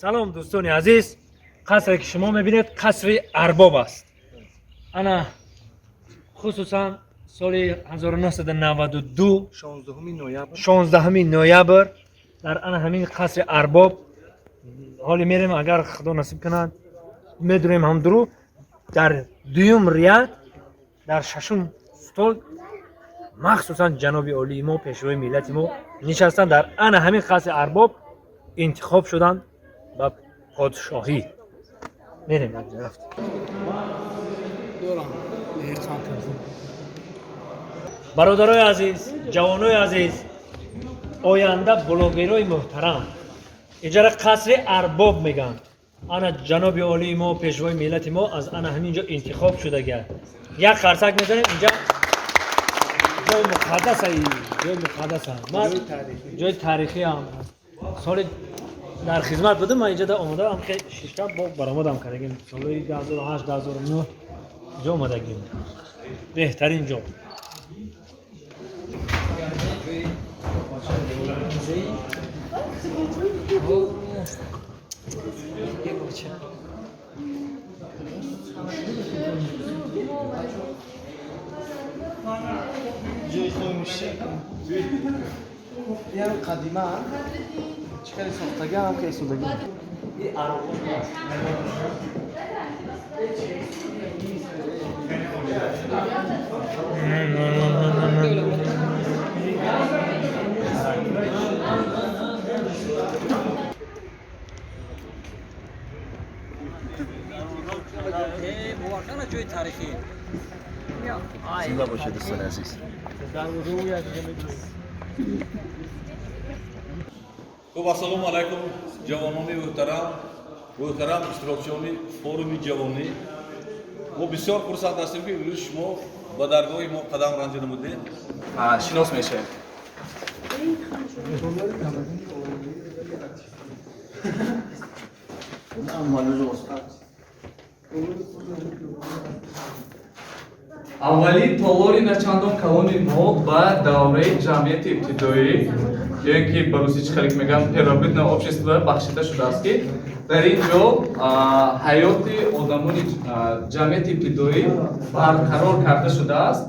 Салом, дӯстони азиз. Қасре, ки шумо мебинед, қасри Арбоб аст. Ана, хусусан соли 1992, 16 ноябр. 16 ноябр дар ана ҳамин қасри Арбоб ҳоле мерем, агар Худо насиб кунад, медурем ҳамдуру. Дар дуюм ряд, дар шашум стол махсусан ҷаноби олии мо, пешвои миллати мо нишастанд. Дар ана ҳамин қасри Арбоб интихоб шуданд ба подшоҳӣ. Мерем якҷо, рафт. Дорам. Қанд. Бародарои азиз, ҷавонои азиз, оянда блогерои муҳтарам, инҷара қасри Арбоб мегӯянд. Ана ҷаноби олии мо, пешвои миллати мо аз ана ҳамин ҷо интихоб шудагиад. Як қарсак мезанем. Инҷа ҷои муқаддаса, ҷои муқаддаса, ман ҷои таърихиам. Соли дар хизмат будам, ман инҷа омадаам, шишта бо баромадам кардагим. Солҳои 2008, 2009 ҷо омадагим. Беҳтарин ҷо. Ҷои хомӯшӣ. Ям қадима. Чӣ кари сохтага, ҳам каи судага. И арбоб аст. Ҷои таърихӣ. Зинда бошед, дӯстони азиз. Хуб, ассалому алайкум, ҷавонони муҳтарам, муҳтарам иштирокчиёни форуми ҷавонӣ. Мо бисёр хурсанд ҳастем, ки имрӯз шумо ба даргоҳи мо қадам ранҷа намудед. Шинос мешавем. Аввалин толори начандон калони мо ба давраи ҷамъияти ибтидоӣ ё ин ки ба русӣ чӣ хеле мегӯянд, первобытное общество бахшида шудааст, ки дар ин ҷо ҳаёти одамони ҷамъияти ибтидоӣ барқарор карда шудааст.